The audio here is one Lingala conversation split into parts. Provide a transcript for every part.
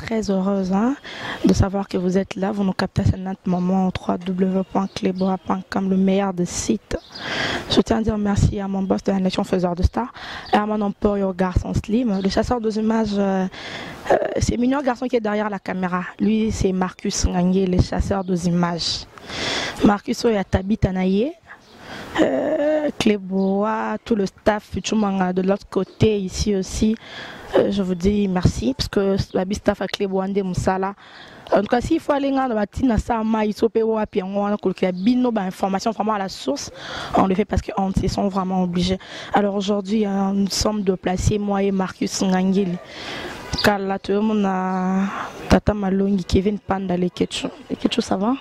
très heureuse hein, de savoir que vous êtes là. Vous nous captez à ce moment au www.cleboa.com, le meilleur des sites. Je tiens à dire merci à mon boss de la Nation Faiseur de Stars, Herman Emporio Garçon Slim, le chasseur des images. Euh, euh, c'est mignon garçon qui est derrière la caméra. Lui, c'est Marcus Ngangue, le chasseur des images. Marcus oyo Tabita na ye, euh, Clébois, tout le staff Chumanga de l'autre côté ici aussi. Euh, je vous dis merci parce que la staff à Clébois nde mosala. En tout cas, s'il faut aller dans la tina sa mai so pe wapi yango wana kolukela bino ba information vraiment à la source, on le fait parce qu'on se sent vraiment obligé. Alors aujourd'hui, euh, nous sommes déplacés moi et Marcus Ngangili. Kala toyomona tata Malongi Kevin Panda Leketchou. Leketchou, ça va?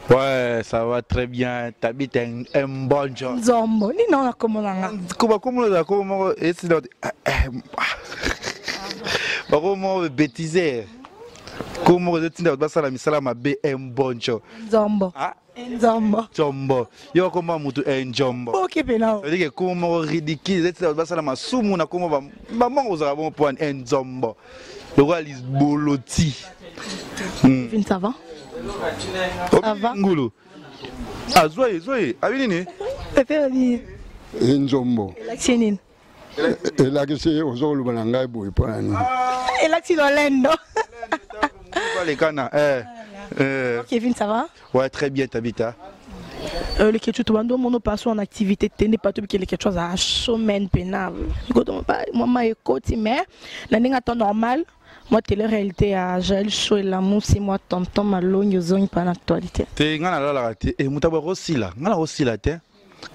Ouais, ça va très bien. T'habites un, un bon job. Nzombo, nini na kombo na nga? Koba kombo na kombo moko esi na bako moko bêtiser. Kombo moko ezotinda bato basala misala mabe un bon job. Nzombo. Ah? Nzombo. Nzombo. Yo kombo mutu nzombo. Ok pena. C'est-à-dire que kombo moko ridicule ezotinda bato basala masumu na kombo ba ba mongo ozala bongo po nzombo. Lokola liboloti. Hmm. Ça va? Ça va? Ngulu. Ah, zwa ye, zwa ye. Abi nini? Pepe abi. Nzombo. Elakisi nini? Elakisi ozokoloba na ngai boye mpo na nini? Elakisi lolendo. Balekana. Eh. Eh. Kevin, ça va? Ouais, très bien, Tabita. Euh, leketchu tobandi omona opaso en activité te nde pato bike leketchu azala showman mpena mama ekoti mais na ndenge ata normal mwa télé réalité ya Jaël Show elamusi mwa tonton Malongi ozongi mpa na actualité te ngai nalalaka te e moto aboya kosila ngai nakosila te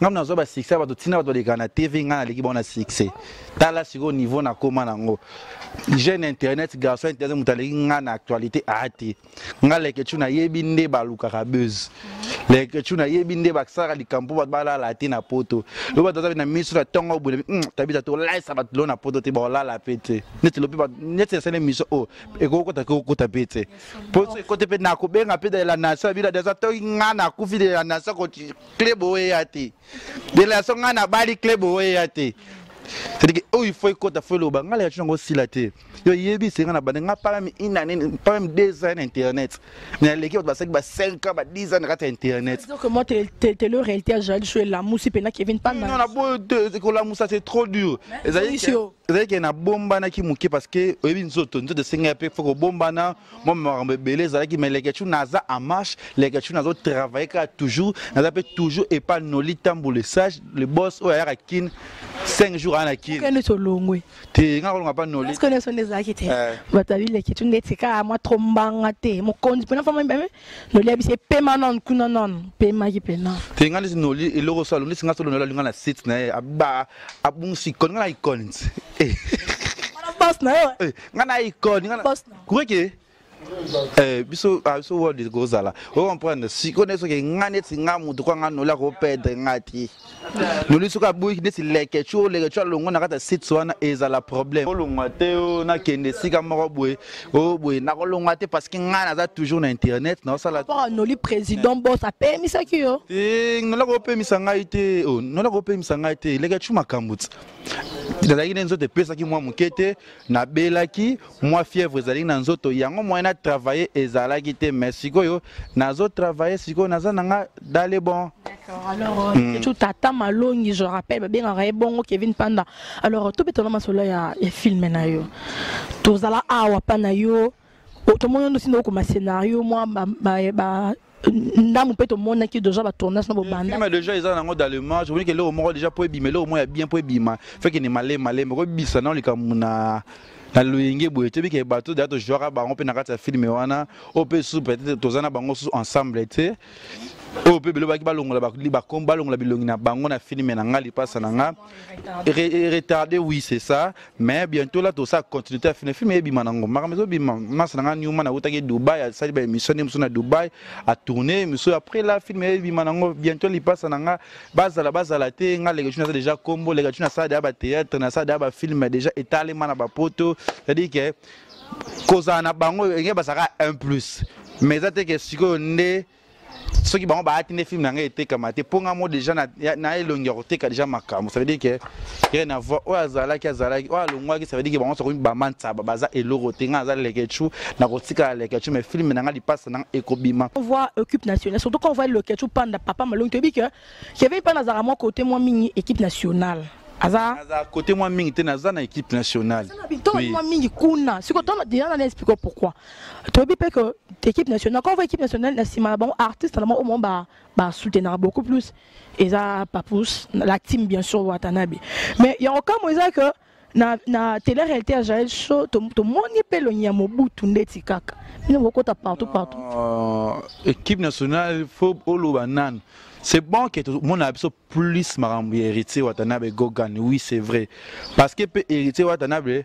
ngai nazwa basuccès bato ntina bato balekaka na tv ngai naleki bango na succès tala sikoyo niveau nakóma nango jeune internet garçon internet moto aleki ngai na actualité aa te nga leketchou nayebi nde balukaka buzz leketchou nayebi nde basalaka likambo mpo bato balala te na poto lo bato baza na miso na ntongo boye hmm, tabita tolaisa bato lo na poto te baolala mpe te neti lopi neti nasali émission oyo oh, ekokota kokota mpe te mpo so ekote mpe nakobenga mpe de la nation bila deja to nga nakufi de la nation club oyo eya te de la nation nga nabali club oyo eya te c'est-à-dire que oyo il faut ekota fo eloba nga leketchou nango osila te yo yebi senga na bande nga pas même une année pas même 2 ans na internet mais aleki bato basalaki ba 5 ans ba 10 ans na kati ya internet. Donc moi te te le réalité ya Jaël Show elamusi mpena Kevin Panda. Non na boyo te kolamusa c'est trop dur. Ezali ezali ke nabombanaki moke parce que oyebi nzoto nzoto esengaki mpe fo kobombana mwa makambo ebele ezalaki mais Leketchou naza en marche. Leketchou nazo travailler kaka toujours naza mpe toujours epa Noli Tambu le sage le boss oyo ayaka kin 5 jours aya na kin. Okende tolongwe. Te nga kolonga pa Noli. Parce que nyonso nde ezalaki te. Eh. Bato ya Leketchou ndeti kaka mwa trop mbanga te mokonzi mpena fama mibame Noli abisi epema nanu kuna nanu pemaki mpena. Te nga neti Noli eloko salo neti nga solo Noli alinga na site na ye ba abungisi icône nga na icône. Eh. Wana boss na yo. Eh, nga na icône nga na kureke eh, biso ah, biso world ekozala o comprendre sikoyo nde soki nga neti nga moto kwa nga noli akoperdre nga te noli soki aboyi neti lekecu lekecu alongo na kati ya site wana ezala problème olongwa te o nakende esika moko boye o boye nakolongwa te parce que nga naza toujours na internet naosala noli président boss apemisaki yo te noli akopemisa ngai te oh, noli akopemisa ngai te lekecu makambo ti nazalaki nde nzoto epesaki mwa moke te nabelaki mwa fièvre ezalaki na nzoto yango moyen na travailler ezalaki te mais sikoyo nazo travailler sikoyo naza na nga dans les bons. D'accord, alors mm. tout tata Malongi je rappelle babengaka ye bongo Kevin Panda alors tobetana masolo ya, ya film na yo tozala awa pa na yo tomoni ondo sino okoma scénario mwa ba, ba, ba ndambo mpe tomonaki déjà batournage na bobanda film déjà eza nango dans le match omoni ke eloko moko déjà mpo ebima eloko moko ya bien mpo ebima fekende malema malema okobisa nao likambo na na loyenge boye toyebi ke bato deja tojouaka bango mpe na kati ya filme wana oyo mpe susu peut-être toza na bango susu ensemble te oyo mpe belobaki balongola balongola bilongi na bango na filme na nga lipasa na nga retardé oui c'est ça mais bientôt là tosala continuité ya filme filme ebima nango makambo ezobima masa na nga newman awutaki dubai asali baémission nde mosusu na dubai atourne émission après la filme ebima nango bientôt lipasa na nga bazala bazala te nga leketchou naza déjà kombo leketchou nasala deja batheatre nasala deja bafilme déjà etalema na bapoto c'est-à-dire que kozala na bango enge bazalaka un plus mais eza te ke sikoyo nde Soki bango baati nde film na ngai etekama te, mpo nga mo déjà na elongi ya koteka déjà makambo. Ça veut dire que rien à voir. Oyo azalaki azalaki, oyo alongwaki, ça veut dire que bango sokomi bama ntsaba, baza eloko te. Nga aza Leketchou, nakotikala Leketchou, mais film na nga, lipasa na nga ekobima. On voit équipe nationale, surtout quand on voit Leketchou Panda, papa Malongi, toyebi que Kevin Panda azalaka mwa côté mwa mingi équipe nationale. Aza Naza côté mwa mingi te, naza na équipe nationale. To mwa mingi kuna siko to déjà na expliquer pourquoi. Toyebi mpe que équipe nationale, quand on voit équipe nationale, na nsima na bango artiste na bango oyo ba basoutenaka beaucoup plus eza Papous, la team bien sûr Watanabe. Mais yango kambo eza que na télé réalité ya Jael Show, tomoni mpe elongi ya Mobutu ndeti kaka bino bokota partout partout. Équipe nationale, faut oloba nanu, c'est bon que tomona biso plus makambo ya Héritier Watanabe Gogan. Oui, c'est vrai, parce que mpe Héritier Watanabe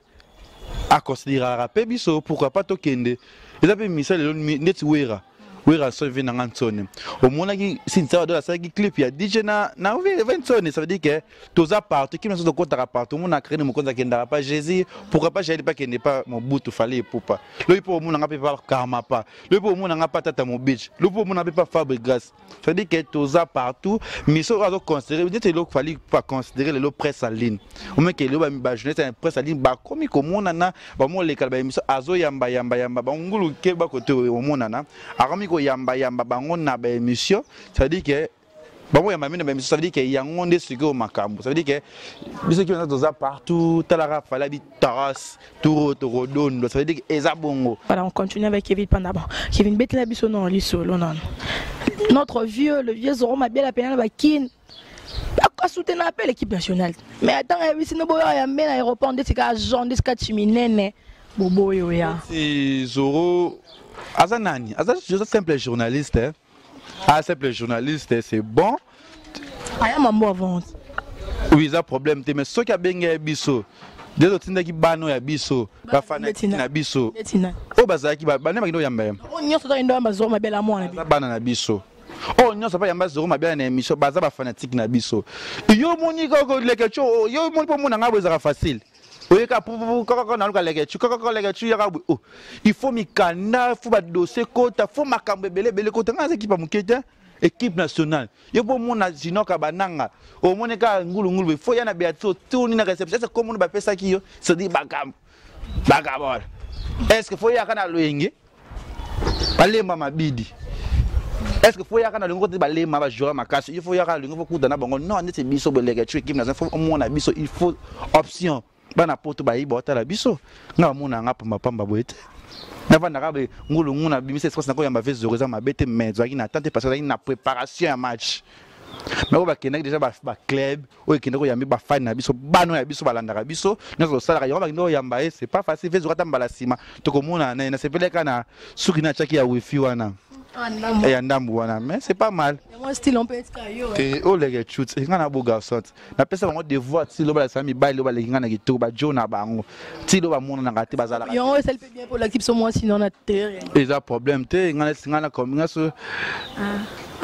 aconsidéraka mpe biso, pourquoi pas tokende. Eza mpe misala lelo ndeti Wera, Wera so ve nanga ntsone, omonaki Sinsa Wado asalaki clip ya DJ na ve ntsone. Ça veut dire que toza partout, kimi nyonso tokotaka partout. Omona Karine Mokonzi akendaka pa Jésus, pourquoi pas Jaeli pa akende pa Mobutu Fally Ipupa. Loyi mpo omonanga mpe pa Karma pa, loyi mpo omonanga pa Tata Mobich, loyi mpo omonanga mpe pa Fabregas. Ça veut dire que toza partout. Miso oyo azoconsidéré neti eloko Fally baconsidéré lelo presse en ligne, omeke lelo bajournaliste ya presse en ligne bakomi komonana, bamolekala baémission, azoyamba yamba yamba bangulu ke bakote omonana, akomi koyamba yamba bango na baémission. Ça veut dire que bango yamba mino baémission, ça veut dire que yango nde sikoyo makambo. Ça veut dire que biso ki toza partout. Talaka Fally abi taras turo tokodondo, ça veut dire que eza bongo. Voilà, on continue avec Kevin Panda. Bon, Kevin, betela biso non lisolo non notre vieux, le vieux Zoro Mabiala pena bakin asoutenir mpe l'équipe nationale, mais atanga yebisi no boyo yambe na aéroport ndeti ka agent ndeti ka chiminene boboyo ya. Si Zoro aza nani, aza simple journaliste, hein? Ah, simple journaliste, c'est bon. Aya mambo avant. Oui, eza problème te, mais soki abengaki biso nde totindaki bana ya biso, bafanatike na biso oyo bazalaki bane bakende koyamba ye. Oyo nyonso tokende oyamba Zoro Mabiala mwana. Baza bana na biso oyo nyonso mpe yamba Zoro Mabiala na émission, baza bafanatike na biso. Yo moni kaka Leketchou, yo moni mpo omona ngai boye, ezalaka facile. Oyeka kaka naluka Leketchou, kaka Leketchou yaka boye. Oh, il faut mikanda, faut badossier kota, faut makambo ebele ebele kota. Ngai naza équipe ya moke te, équipe nationale. Yo mpo omona Jinoka bananga, omoni kaka ngulungulu boye, faut ya na Beatrice, otuni na réception ese komoni bapesaki yo, c'est-à-dire bakambo bakabona. Est ce que faut yaka na loyenge balemba mabidi? Est ce que faut yaka na loyenge kote balema bajoueur makasi? Il faut yaka na loyenge, faut kuta na bango. Non, neti biso boleke équipe nationale, faut omona biso, il faut option bana poto bayiba otala biso. Nga bamona nga pambapamba boye te, navandaka boye ngulungu na bimisa espace nakoyamba ve Zoro, eza mabe te, mais ezalaki na temps te parce que ezalaki na préparation ya match. Mais oyo bakendaki déjà baclub oyo ekendaki koyambi bafani na biso, bana ya biso balandaka biso nyonso tosalaka yango, bakendaki koyamba ye. C'est pas facile. Ve Zoro ata mbala nsima tokomona na ye, nasepelaki kaka na suki na atiaki ya wifi wana ya ndambu wana, mais c'est pas mal. Te oyo Leketchou te, nga na beau garçon te, napesa bango devoir ti lo balakisa mibali oyo baleki nga na kitoko, bajo na bango ti lo bamonanaka te, bazalaka. Eza problème te. Nga neti nga na nga so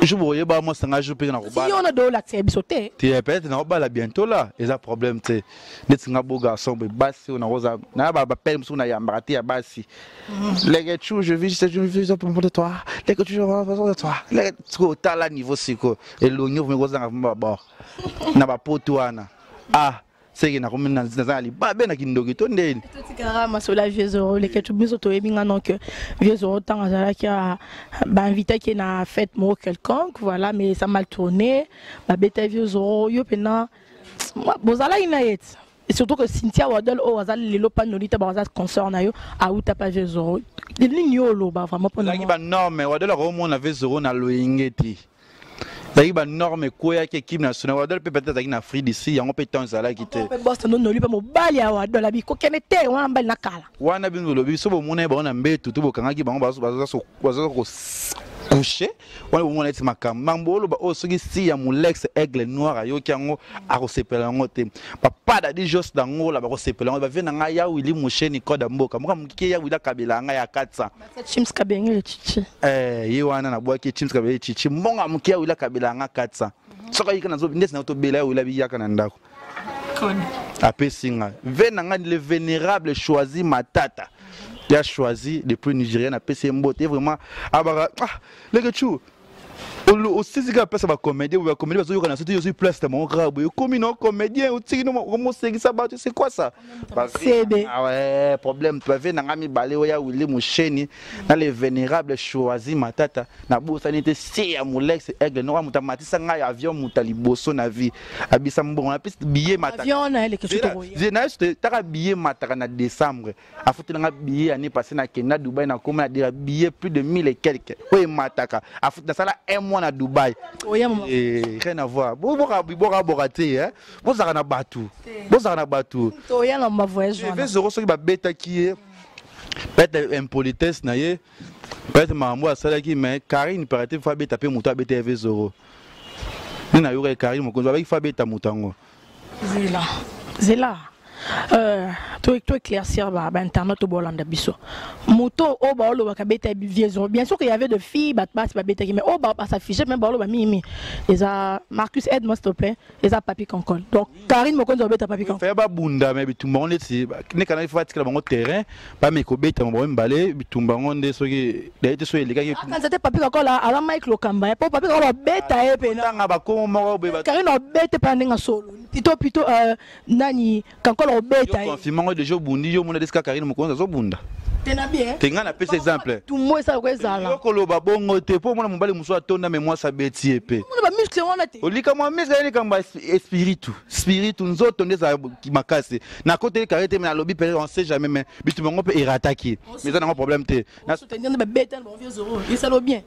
jour bokoyeba mwasi nga jour mpe na kobala biso te. Te, peut-être nakobala bientôt là, eza problème te. Neti nga beau garçon boye, basi oyo nakoza na bapele mosusu nayambaka te ya basi. Leketchou, je vis, je vis de toi. Leketchou, je vis de toi. Sikoyo otala niveau, sikoyo elongi ovomi kozanga babord na bapoto wana. Ah, seke nakomi naza na libabe na kindoki to ndeni. Totikaka masolo ya vieux Zoro Leketchou. Biso toyebi nga donc vieux Zoro ntango azalaki, bainvitaki na fête moko quelconque, voilà, mais ça mal tourné, babeta vieux Zoro. Yo mpena bozalaki na ye ti, et surtout que Cynthia Wadol oyo aza lelo pa nolita baza concert na yo, auta pa vieux Zoro. Nini yo oloba vraiment mpona ezalaki banorme? Wadol akomona vieux Zoro na loyenge te, ezalaki banorme ekweyaki équipe nationale. Wadol mpe peut-être azalaki na Afrique d'ici, yango mpe temps ezalaki te. Boston noli mpe mobali ya Wadol abi kokende te wana mbali na kala. Wana bino bolobi so bomona ye bango na mbetu to bokangaki bango baza couché wana, bomona neti makambo mambo oloba oyo. Soki si ya Molex Aigle Noir ayoki yango, akosepela yango te. Papa Dadi Jos Dangola bakosepela yango, bavie na ngai ya Willi Musheni code ya mboka mboka mokike ya Willi akabela ngai ya 400. Chims Kabengele Chichi. Eh, ye wana nabwaki Chims Kabengele Chichi, mbongo moke ya Willi akabela nga 400. Soki ayika nazo ndeti na tobela ya Willi abiyaka na ndako, apesi nga ve na ngai le vénérable Choisi Matata ya Choisi depuis Nigeria, napesi ye mbote vraiment. Abaka ah, Leketchou. Osisi kaka place ya bacomédien boye, bacomédien bazoyoka na soki ozwi place na bango kaka boye, okomi na comédien, otiki omosekisa bato, c'est quoi ça? Sebe. Ah ouais, problème bave na nga mibale oyo ya Willi Musheni na le vénérable Choisi Matata. Nabosani te se ya Molex Aigle Noir, moto amatisa ngai avion, moto ya liboso na vie abisa mbongo napesi billet mataka. Avion na eleki soki tokoya. Na ye taka billet mataka na décembre, afutelanga billet année passée, nakende na Dubai, nakoma na dira billet plus de 1000 et quelque oyo emataka, nasala un mois na Dubai. Oya mama. Eh, rien à voir. Boka boka te, hein. Bozalaka na bato, bozalaka na bato. Toya na ma voyage wana. Zoro, soki babetaki ye, peut-être impolitesse na ye, peut-être makambo asalaki, mais Karine paraît faut abeta mpe moto abeta Eve Zoro nde nayoka Karine Mokonzi babaki faut abeta moto yango. Zela, zela, to éclaircir ba internet to bolanda biso. Moto oyo baolobaka beta vieux Zoro, bien sûr qu'il y avait de filles, bato basi babetaki, mais oyo basaffiche même, baoloba mingi eza Marcus, aide moi s'il te plaît, eza Papi Kankol. Donc Karine Mokonzi obeta Papi Kankol. Faya babunda, mais bitumba ngo neti nekana ifo batikela bango terrain, bameka kobeta bango mibale. Bitumba ngo nde soki daye te, soki elekaki. Akanisa te Papi Kankol aza Mike Lokamba ye, po Papi Kankol obeta ye pena. Tanga bakongo moko boye. Karine obete mpe ndenge solo plutôt nani Kankol obeta ye. Confirme ngo déjà, obundi yo mona desika Karine Mokonzi azobunda. Te na bien. Te, ngai napesa exemple. Tumo esala ko ezala. Yo koloba bongo te, mpo omona mobali mosusu atonda, me mwasi abeti ye mpe. Omona bamuscle wana te. Olika mwa muscle ye, likambo ya espiritu, spiritu, nzoto nde ezala makasi. Nakoteli kare te, me nalobi peut-être, on sait jamais, mais bitumba yango mpe erataki, mais eza nango problème te. Soutenir nde babeta na bango Zoro, esala bien.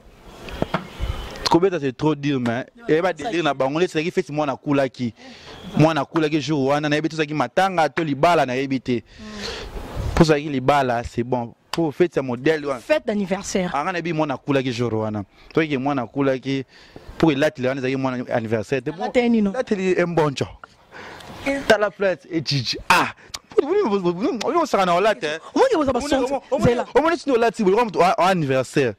Kobeta, c'est trop dire, mais eyeba délire na bango nde ezalaki feti. Mwana akulaki, mwana akulaki jour wana, nayebi te ozalaki matanga to libala, nayebi te mpo ozalaki libala, c'est bon po feti ya modèle wana. Fête d'anniversaire. Anga nayebi mwana akulaki jour wana, toyeke mwana akulaki mpo elateli wana ezalaki mwana anniversaire te. Alate nino? Elateli embonjo, tala plate ejiji. Ah, osaka na olate. Omongi boza basonzi zela. Omoni tini olati boye moto anniversaire,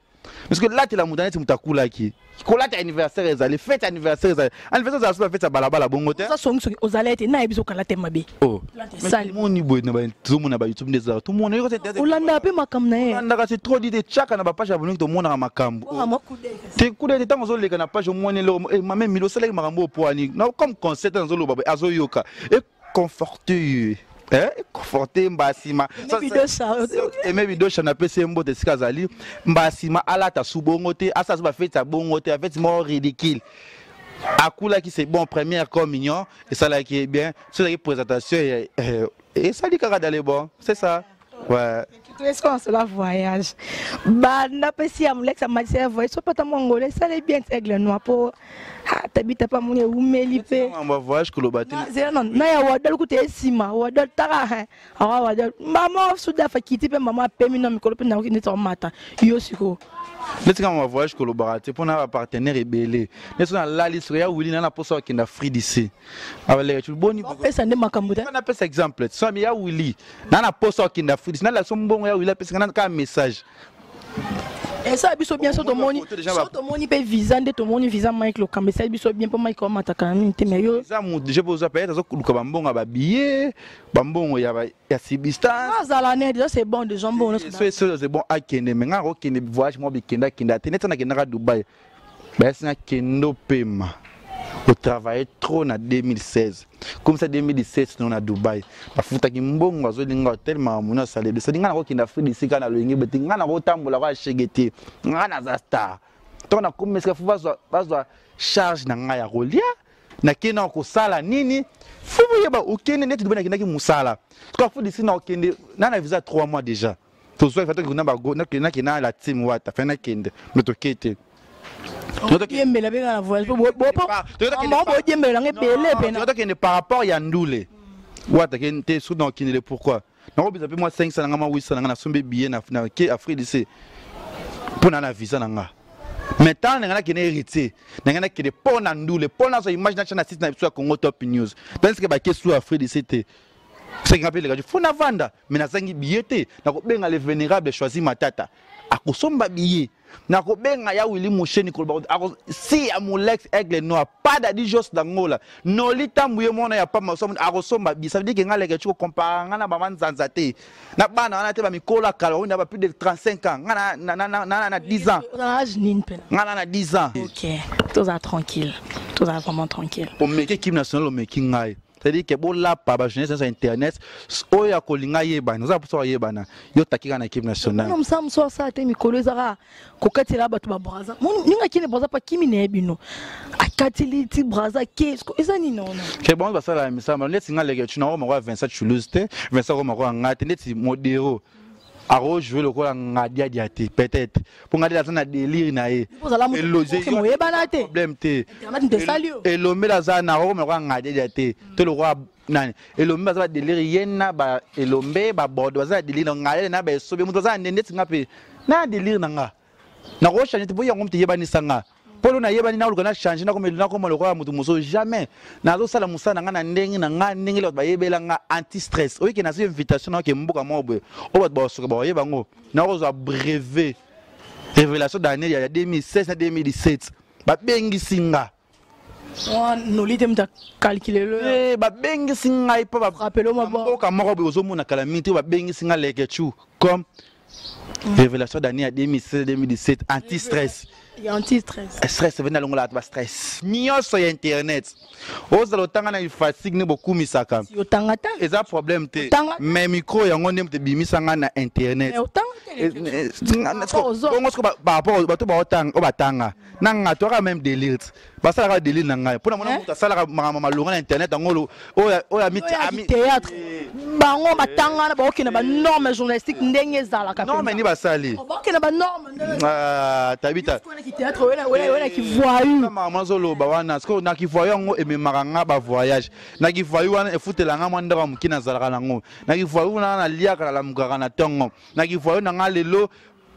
parce que latela moto neti moto akulaki, kolata anniversaire ezali fête, anniversaire ezali anniversaire, ezala so bafete ya balabala bongo te. Oza songisongi, ozala ete nayebi so okala te mabe. Oh. Esali. Moni boye na tozomona bayoutube nde ezalaka, tomona yo. Olandaka mpe makambo na ye. Olandaka, c'est trop dit te, tiaka na bapage ya boniki, tomonaka makambo. Oka mwa kude. Te, kuda te. Ntango ozoleka na page, omoni eloko, eh, mame Milo osalaki makambo oyo poani na comme conseil te, nazoloba boye, azoyoka econforte ye, econforte mbala nsima. Eme Bidosha, napesi ye mbote esika azali. Mbala nsima alata su bongo te, asala so bafeti ya bongo te, afeti moko ridicule. Akulaki, c'est bon, première communion esalaki ye bien, so ezalaki présentation, esali kaka dans les bon, c'est ça, ouais. Est-ce qu'on cela voyage banda mpe si ya molekisa matisa ya voyage, so pata mwa ngolo esali bien ti Aigle Noir, mpo tabita mpe amoni ewumeli mpe. Makambo ya voyage koloba te. Zela nano na ya wadol kuta esima wadol taka awa wadol mama sudafa kiti mpe mama apemi na mikolo mpe nakoki neti omata yo sikoyo. Neti kaka ma voyage kolobaka te, mpona bapartenaire ebele neti nalali sikoyo ya Wili na na mposa bakende Afrique d'ici, abaleka boni. Opesa nde makambo te. Napesa exemple, so ya Wili na posa okende Afrique d'ici, nalakisa mbongo ya Wili apesaka na kaka message. Esala biso bien so tomoni, so tomoni mpe visa nde tomoni visa Mike Lokamba, esali biso bien mpo Mike omataka na mingi te, mais yo eza motu déjà bozwa peut-être azoluka bambongo ya babillet, bambongo ya substance. Azala ne déjà, c'est bon déjà, mbongo. So c'est bon, akende, mais nga akokende voyage moko bikende akende te. Neti nakendaka Dubai, bayasi nakende opema, otravaille trop na 2016, comme ça 2017 no na Dubai bafutaki mbongo, azolinga hotel, makambo nyonso asali esali. Ngai nakokende Afrique esika nalolingi bete, ngai nakotambola ko ashege te, ngai naza star. Ntongo nakomi esika, faut bazwa charge na ngai ya kolia, nakende na kosala nini, faut boyeba okende neti Dubai nakendaki mosala. Soki Afrique d'ici na okende na visa 3 mois déjà, tozwa nakende na la team wata fe, nakende me toke te. Yembela mpe na voyage bodiembela yango ebele pena. Tokende par rapport ya ndule wata ke te, soki nakokendele, pourquoi nakobisa mpe mwa 500 na nga, mwa 800 na nga, nasombi billet na ke Afrique du Sud mpo na visa na nga. Mais ntango na ngai nakende Héritier, na ngai nakende mpo na ndule, mpo nazwa image natya na site na biso ya Congo Top News, tandis que bake su Afrique du Sud te. Soki nga mpe elekaki, faut navanda, mais nazangi billet te, nakobenga le vénérable Choisi Matata. Akosomba billet. Nakobenga ya Willy Musheni koloba ako si ya Molex Aigle Noir pas dadi Jos d'Angola Noli Tambu ye mwana ya pamba so akosomba billet. Ça veut dire que nga leke chiko compare nga na ba manzanza te. Na bana wana te ba mikolo kala oyo na ba plus de 35 ans. Nga na na na na na 10 ans. Oza âge nini pena? Nga na na 10 ans. OK. Toza tranquille. Toza vraiment tranquille. Omeki équipe nationale omeki ngai. C'est-à-dire que bolapa ba jeunesse sur internet oyo ya kolinga yebana oza mposa oyebana yo otaki kaka na équipe nationale. Mosala mosusu asala te mikolo ezaka kokatela bato ba Brazza ninga akende Brazza mpo akimi na ye bino akateli ti Brazza ke eza nini wana ke bango basalaka misala neti nga leke tuna okoma koya Vincent Toulouse te Vincent okoma koya nga te neti Modero akojoue lokola ngadiadia te peut-être mpo ngadiadia aza na délire na ye moyebana te problème te elombe aza na akokoma lokola ngadiadia te to lokola nani elombe baza badelire ye na ba elombe babordo baza na délire na ngadiadia na baesobe moto aza na nde neti nga mpe na délire na nga nakochange te mpo yango moto eyebanisa nga mpo lo nayebani naluka na change nakoma lokola moto mosusu jamais. Nazosala mosala na ngai na ndenge na ngai ndenge bato bayebela nga anti stress. Oyeke nazwi invitation naoke mboka moko boye oyo bato bakosoka bakoyeba yango nakozwa brevet révélation d'année ya 2016 na 2017 babengisi nga noli te moto akalkile babengisi ngai mpo mboka moko boye ozomona kala mingi te babengisi nga Leketchou comme révélation d'année ya 2016 2017 anti stress. Anti-stress. Stress vena longola ba stress nyonso ya internet ozala otanga na fatigue nde bokumisaka otanga te eza problème te mais micro yango nde moto ebimisa nga na internet bongo siko par rapport bato baotanga oyo batanga na nga toyaka même délire basalaka délire na ngai mpona mona moto asalaka makambo malonga na internet yango oyo oyo théâtre bango batanga na baokende ba norme journalistique ndenge ezalaka. Non, mais ni basali bakende ba norme. Tabita théâtre wena kivoyu mama azoloba wana sikoyo na kivoyu yango ememaka nga bavoyage na kivoyu wana efutela nga mwa ndako ya moke nazalaka nango na kivoyu wana naliaka nalamukaka na ntongo na kivoyu na nga lelo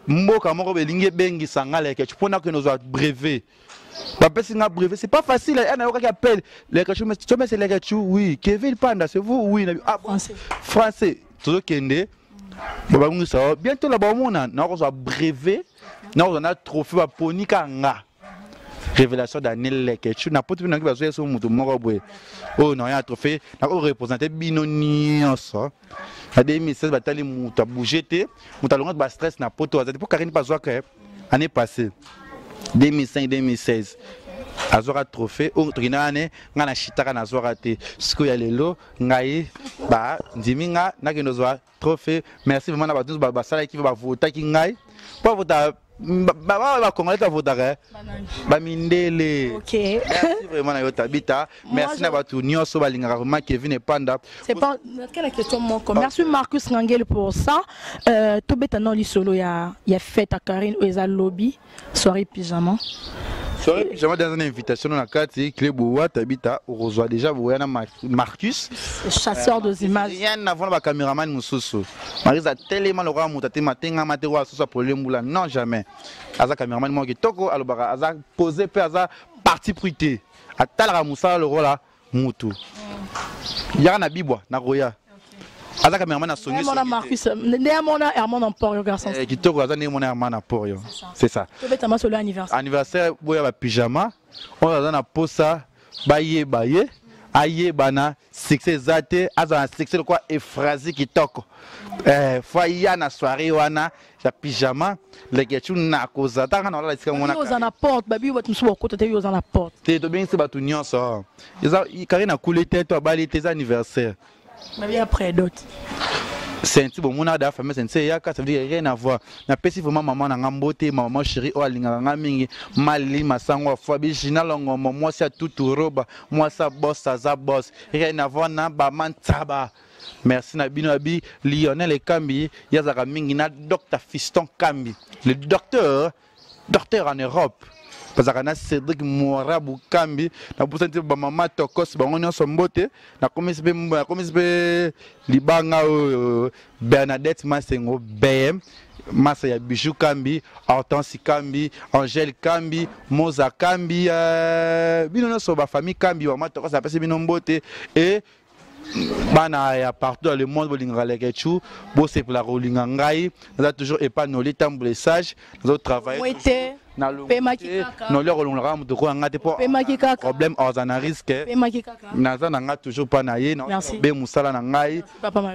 mboka moko belingi ebengisa nga Leketchou mpo nakende ozwa brevet bapesi nga brevet. C'est pas facile. Ya nayokaki appel Leketchou, mais c'est Leketchou, oui, Kevin Panda, c'est vous? Oui. Ah, français, français tozokende babangisa bientôt na baomona nakozwa brevet nakozwa na trophée baponi ka nga révélation d'année Leketchou na poto bino bazwa so moto moko boye oyo na ya trophée nako représenter bino nyonso na 2016 batali moto abouge te moto alonga ba stress na poto aza te mpo Karine mpe azwaka année passée 2005 2016 azwaka trophée oyo tokenda wane ngai na shitaka nazwaka te sikoyo ya lelo ngai bandimi nga nakende ozwa trophée. Merci vraiment na bato nyonso basalaki bavotaki ngai mpo bavota bacongolais bavotaka bamindele. Merci vraiment na yo Tabita, merci na bato nyonso balingaka vraiment Kevin Epanda. C'est pas quelle question moko. Merci Marcus Ngangel pour ça. Tobeta non lisolo ya fête à Karine oyo lobby soirée pyjama. Soirée pyjama dans une invitation na kati clé bowa Tabita okozwa déjà boya na Marcus chasseur des images. Rien avant ba caméraman mosusu Marcus atelema lokola moto atema atengama te oyo asusu apole mbula non jamais aza caméraman moko kitoko alobaka aza posé mpe aza parti pris te atalaka mosala lokola mutu yaka na bibwa nakoya aza caméraman na songi. Mona Marcus nde amona Herman Emporio garçon. Kitoko aza ndenge mona Herman Emporio, c'est ça. Tobeta masolo anniversaire. Anniversaire boya ba pyjama oyo aza na posa bayeba ye ayebana succès eza te azala na succès lokola Ephrasie kitoko fo aya na soirée wana ya pyjama Leketchou nakozala taka na olala esika mona. Oza na porte babi bato mosusu bakota te yo oza na porte. Te tobengisi bato nyonso eza Karine akuli te to abali te eza anniversaire. Babi après dot. Senti bomona da famille senti eyaka, ça veut dire rien à voir. Napesi vraiment mama na nga mbote, mama chérie oyo alingaka nga mingi mali masango afwa bijina longomo mwasi ya tutu roba mwasi ya boss aza boss rien à voir na bama ntsaba. Merci na bino abi Lionel Ekambi yazaka mingi na Dr Fiston Kambi le docteur docteur en Europe bazalaka na Cédric Morabu Kambi nabosani te bamama tokos bango nyonso mbote nakomisi mpe nakomisi mpe libanga oyo Bernadette Masengo BM masa ya Bijou Kambi Hortense Kambi Angèle Kambi Moza Kambi bino nyonso bafamille Kambi bamama tokos napesi bino mbote et Bana ya partout dans le monde bolingaka Leketchou, bosepela kolinga ngai. Naza toujours epa Noli Tambule Sage, nazo travailler. Mwete. Noli akolongolaka moto koya ngai te mpo problème aza na risque. Naza na ngai toujours mpa na ye be mosala na ngai.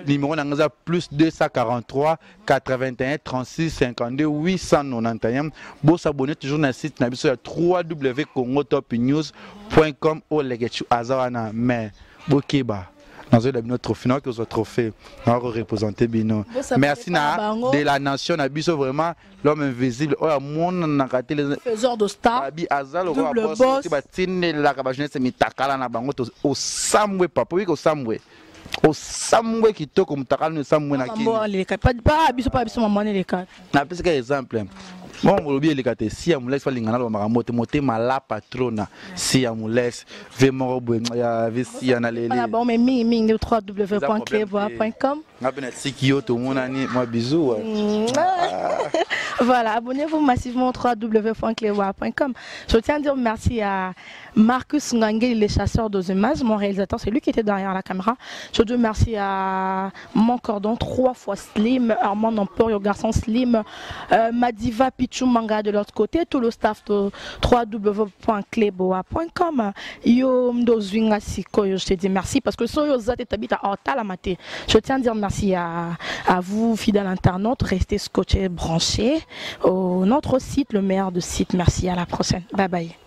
Numéro na ngai eza plus 243 81 36 52 891. Bosabonne toujours na site na biso ya www.congotopnews.com oyo Leketchou aza wana. Mais bokeba, nazoyela bino trophée, naoki kozwa trophée, naoki koreprésente bino. Merci na de la nation na biso, vraiment l'homme invisible oyo amonanaka te, faiseur de star. Babi aza lokola boss, batindelaka bajeunesse mitakala na bango. Osambwe papa, oyiki osambwe, osambwe kitoko, motakala no esambwe na kini. Biso pa biso mama eleka. Napesaka exemple bon, olobi eleka te. Si ya molesi balinga naloba makambo te, motema la patrona si ya molesi ve moko boye ya ve si ya na leli. Bon, mais mingi mingi www.cleboa.com. Nga mpe natiki yo, tomonani, mwa bisou. Voilà, abonnez-vous massivement www.cleboa.com. Je tiens à dire merci à Marcus Ngangeli, le chasseur aux images, mon réalisateur, c'est lui qui était derrière la caméra. Je dis merci à mon cordon, trois fois Slim, Armand Emporio, garçon Slim, Madiva Pichou Manga de l'autre côté, tout le staff de www.cleboa.com. Yo Mdo Zwinga Sikoyo, je te dis merci parce que soyo zate tabita mate. Je tiens à dire merci à vous, fidèles internautes, restez scotchés, branchés au notre site, le meilleur de site. Merci, à la prochaine. Bye bye.